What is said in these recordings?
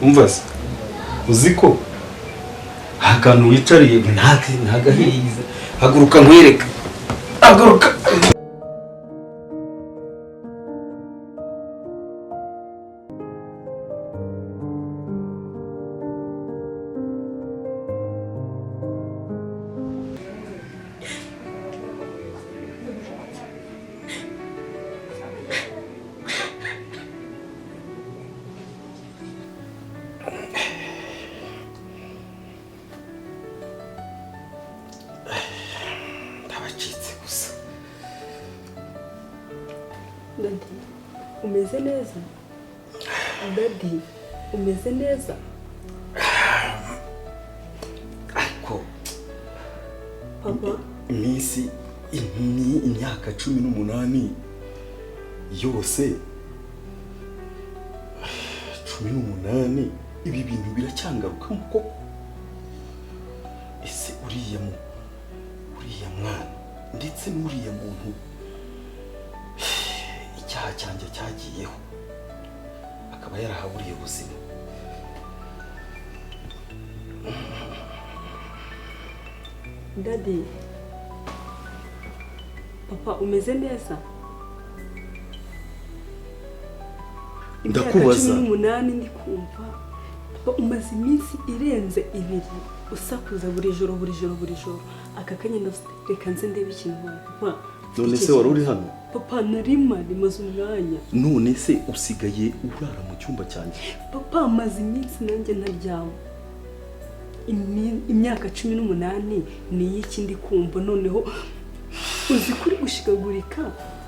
Umva se, uzi ko akantu wicariye ntagahize. Haguruka nkwereka, haguruka. Ndabacitse gusa. Daddy, umeze neza? Daddy, umeze neza? Ariko Papa. Iminsi, imyaka 18 yose, 18, ibi bintu biracyangaruka koko. Ese uriya mwana ndetse n'uriya muntu, icyaha cyanjye cyagiyeho akaba yarahaburiye ubuzima? Daddy, papa, umeze neza? Imyaka Ndakubaza. 18 ndi kumva papa umaze iminsi irenze 2 usakuza buri joro, buri joro, buri joro. Aka kanya ndavuze reka nze ndebe ikintu wawe papa. None se wari uri hano? Papa, narima rimaze umwanya. None se usigaye urara mu cyumba cyanjye? Papa, maze iminsi nanjye ntaryama. Imyaka 18 ni iy'iki ndi kumva? Noneho uzi kuri gushikagurika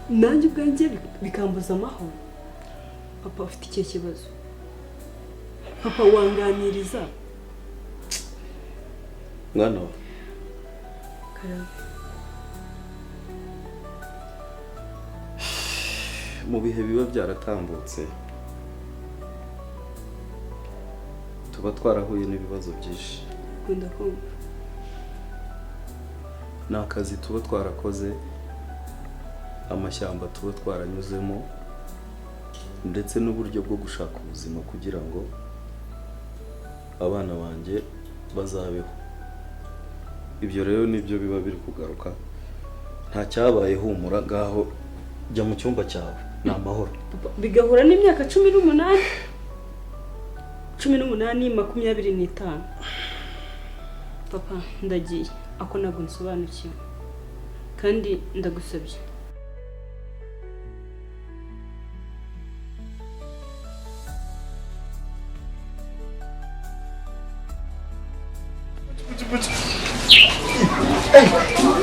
nanjye ubwanjye bikambuza amahoro. Papa, ufite ikihe kibazo? Papa, wanganiriza? Mwana wa Karame. Mu bihe biba byaratambutse tuba twarahuye n'ibibazo byinshi. Nkunda kumva. Ni akazi tuba twarakoze, amashyamba tuba twaranyuzemo, ndetse n'uburyo bwo gushaka ubuzima kugira ngo abana banjye bazabeho. Ibyo rero nibyo biba biri kugaruka. Nta cyabaye, humura, ngaho jya mu cyumba cyawe, ni amahoro. Papa, bigahura n'imyaka 18, 18, 25. Papa, ndagiye, ako ntabwo nsobanukiwe kandi ndagusabye.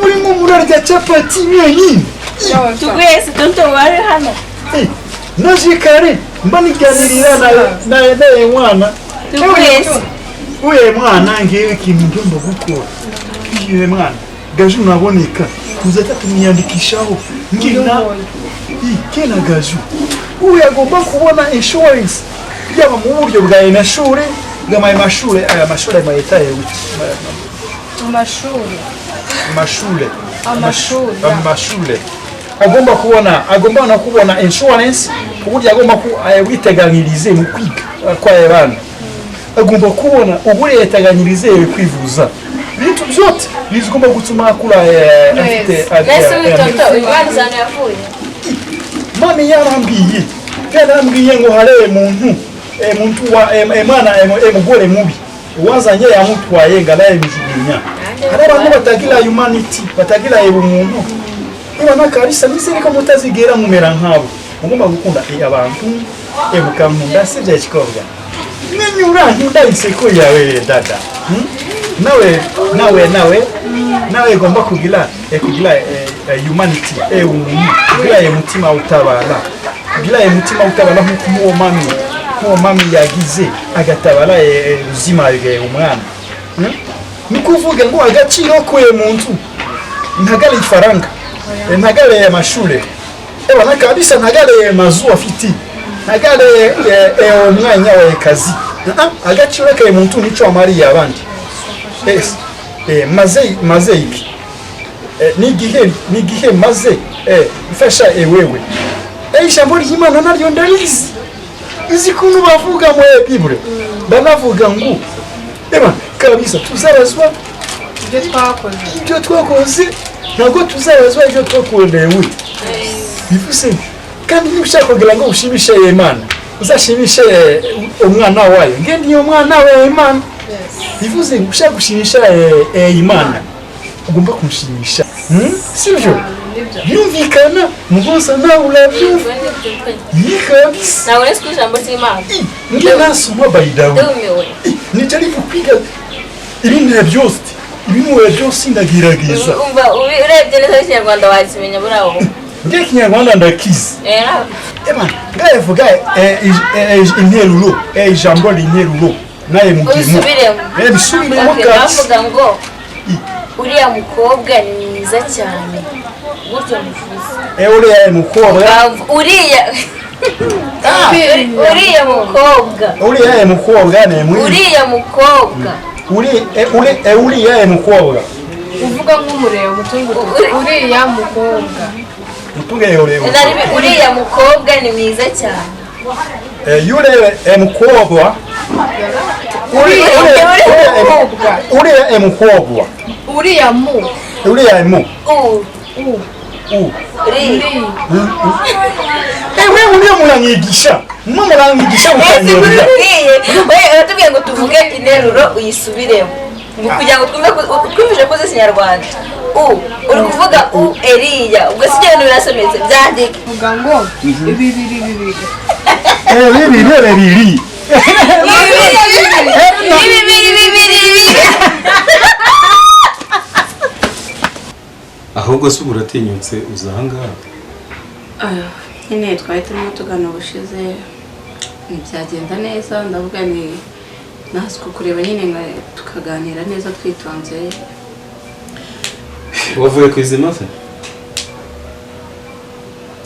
Murimo murarya capati mwenyine? Twese tonto wari hano. Naje kare mba niganirira naye mwana. Twese. Uye mwana, ngewe ikintu ngomba gukora, uye mwana Gaju naboneka tuzajya tumwiyandikishaho ngina ikena. Gaju uyu agomba kubona insurance, yaba mu buryo bwa mashuri, bwa mashuri, aya mashuri aya etaye. Amashuri. Mashule. Amashuri. Amashule agomba kubona, agomba no kubona insurance ku buryo agomba witeganyirize mu kwiga kw'aya bana, agomba kubona uburyo yateganyirize kwivuza, ibintu byose bizigomba gutuma akura afite Mbese uyu tonto uyu mwana uzana yavuye. Mami yarambwiye ngo hari muntu wa mwana mugore mubi wazanye yamutwaye ngo arayimujugunya. Hari abantu batagira humanity, batagira ubumuntu. Niba nakarisa nizere ko mutazigera mumera nkabo. Mugomba gukunda abantu, mukankunda, sibyo kikobwa? Mwenyura, nkunda inseko yawe dada. Nawe, nawe, nawe, nawe igomba kugira humanity, ubumuntu, kugira umutima utabara, kugira umutima utabara nk'uko uwo mami yagize agatabara ubuzima umwana. Ni kuvuga ngo agaciro k'uyu muntu ntagare ifaranga, ntagare amashure, ewa na kabisa, ntagare mazu afite, ntagare umwanya wa kazi. Agaciro k'uyu muntu nico amariye abandi. Yes. Maze iki n'igihe maze mfasha ewewe, ijambo ry'Imana naryo ndarizi. Izi kuntu bavuga mu Bible banavuga ngo eba kabisa tuzabazwa ibyo twakoze ntabwo tuzabazwa ibyo twakorewe. Bivuze kandi niba ushaka kugira ngo ushimishe Imana uzashimishe umwana wayo nge niyo mwana wa Imana. Bivuze ngo ushaka gushimisha Imana ugomba kumushimisha, sibyo? Byumvikana mugosa nawe urabyumva yikabisa ntabwo nzi ko ijambo ry'Imana nge nasoma by the way nijaribu kwiga ibintu byose ibintu byose ndagerageza. Umva urebye neza ikinyarwanda wakimenya burawo. Nge kinyarwanda ndakizi. Eba ngavuga interuro ijambo l'interuro naye mugimo bisubiremo bavuga ngo uriya mukobwa ni mwiza cyane gutyo mvuze. Uriya mukobwa uriya mukobwa uriya mukobwa ni mwiza uriya mukobwa uriya mukobwa uvuga nk'umureba mutungo uriya mukobwa mutunge uriya mukobwa ni mwiza cyane. Yule mukobwa uriya mukobwa uriya mu uriya mu u u uri wewe uriya muranyigisha muranyigisha mukanyobya. Uratubwiye ngo tuvuge interuro uyisubiremo kugira ngo twumve twumvise ko uzi ikinyarwanda. Uri kuvuga u eriya ubwo si ibyo bintu birasometse byandike uvuga ngo bibiri bibiri bibiri bibiri bibiri bibiri bibiri. Ahubwo se uratinyutse uza ahangaha? Nyine twari turimo tugana ubushize ntibyagenda neza, ndavuga ni nasuku kureba nyine tukaganira neza twitonze. Wavuye ku izima se?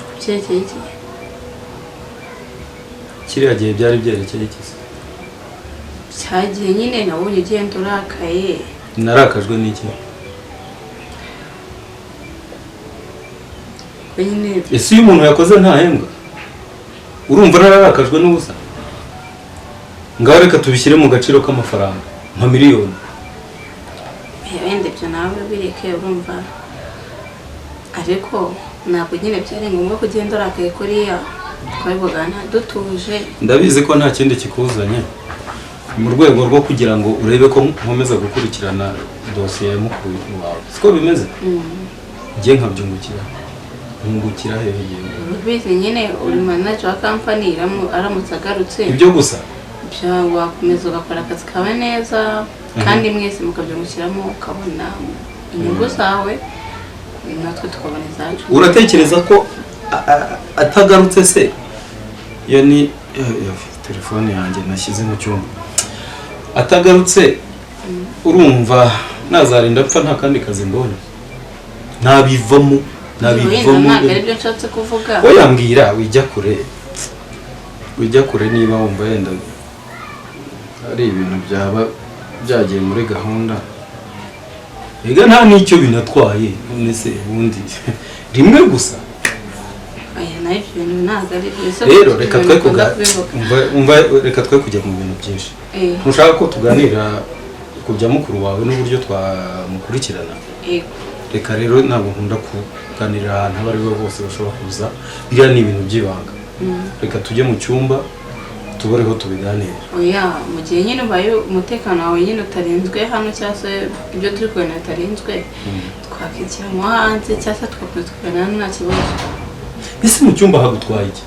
Kubyerekeye iki? Kiriya gihe byari byerekeye iki se? Cyagiye nyine nabonye ugenda urakaye. Narakajwe n'iki? Ese iyo umuntu yakoze ntahembwa urumva nararakajwe n'ubusa? Ngaho reka tubishyire mu gaciro k'amafaranga nka miliyoni. Wenda ibyo nawe bireke urumva, ariko ntabwo nyine byari ngombwa kugenda urakaye kuriya, twabivugana dutuje. Ndabizi ko nta kindi kikuzanye mu rwego rwo kugira ngo urebe ko nkomeza gukurikirana dosiye ya mukuru wawe, siko bimeze? Njye nkabyungukira nkungukira hehe? Ubizi nyine uri manager wa company aramutse agarutse ibyo gusa wakomeza ugakora akazi kawe neza kandi mwese mukabyungukiramo ukabona inyungu zawe natwe tukabona izacu. Uratekereza ko atagarutse se? Iyo ni telefone yanjye nashyize mu cyumba. Atagarutse urumva nazarinda apfa nta kandi kazi mbonye, ntabivamo nabivamo. Ntabwo aribyo nshatse kuvuga. Oya mbwira wijya kure, wijya kure niba wumva yenda ari ibintu byaba byagiye muri gahunda. Ega nta n'icyo binatwaye none se ubundi rimwe gusa. Rero reka twe reka twe kujya mu bintu byinshi. Ntushaka ko tuganira ku bya mukuru wawe n'uburyo twamukurikirana? Reka rero ntabwo nkunda kuganirira ahantu abo ari bo bose bashobora kuza, biriya ni ibintu by'ibanga. Reka tujye mu cyumba tubareho tubiganire. Oya mu gihe nyine ubaye umutekano wawe nyine utarinzwe hano cyangwa se ibyo turi kuganira bitarinzwe, twakikira mo hanze cyangwa se tugakomeza tukaganira hano nta kibazo. Ese mu cyumba hagutwaye iki?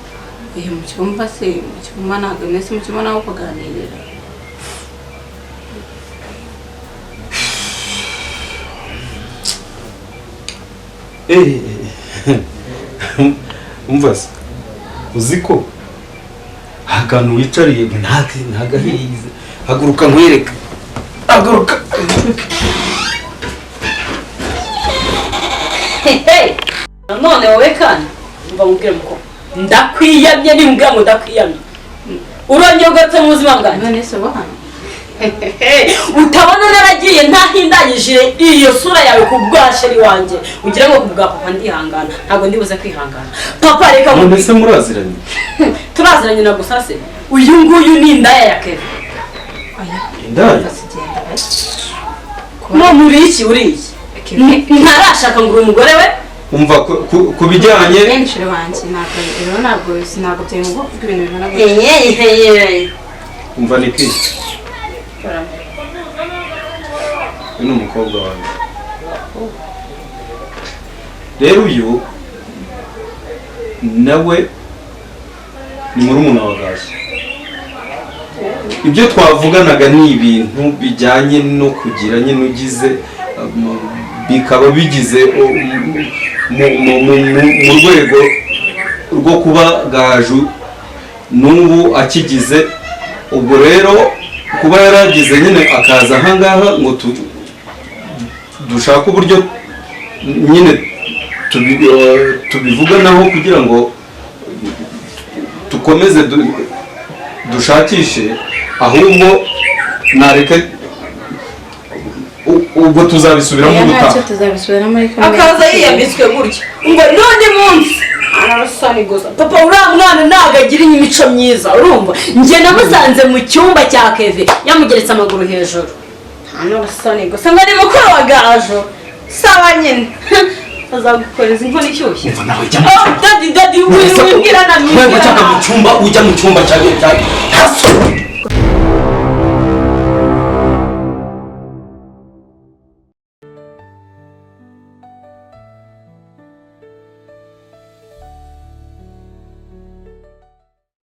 Oya mu cyumba se, mu cyumba ntabwo nese mu cyumba naho kuganirira. Umva se uzi ko akantu wicariye ntagahize, haguruka nkwereka, haguruka. None wowe kandi umva mubwire muko ndakwiyamye, nimbwira ngo ndakwiyamye urongera ugarutse mu buzima bwanjye. None se hano utabona naragiye ntahindanyije iyo sura yawe ku bwa sheri wanjye ugira ngo ku bwa papa ndihangana, ntabwo ndibuze kwihangana. Papa reka none se muraziranye? Turaziranye na gusa se Uyu nguyu ni indaya ya Kevin. Indaya? None uri iki? Uri iki? Ntarashaka ngo uri umugore we. Umva, ku bijyanye Benshi wanjye, ntabwo rero, ntabwo byari ngombwa kuvuga ibintu bingana gutya. Umva Niki, uyu ni umukobwa wanjye. Rero uyu nawe ni murumuna wa Gazi. Ibyo twavuganaga ni ibintu bijyanye no kugira nyine ugize bikaba bigize mu rwego rwo kuba Gaju n'ubu akigize. Ubwo rero kuba yaragize nyine akaza ahangaha ngo dushake uburyo nyine tubivuganaho kugira ngo dukomeze dushakishe, ahubwo nareke ubwo tuzabisubiramo Oya, ubutaha. Ntacyo, tuzabisubiramo ariko Akaza yiyambitswe gutya ngo none munsi ararasani gusa. Papa, uriya mwana ntabwo agira imico myiza, urumva? Njye namusanze mu cyumba cya Keve yamugeretse amaguru hejuru. Nta gusa ngo ni mukuru wa Gaju. Sawa nyine, azagukoreza inkono ishyushye. Umva nawe, jya mu Oh, cyumba. Daddy, daddy, wimbwira na Wewe ujya mu cyumba, ujya mu cyumba cya haso.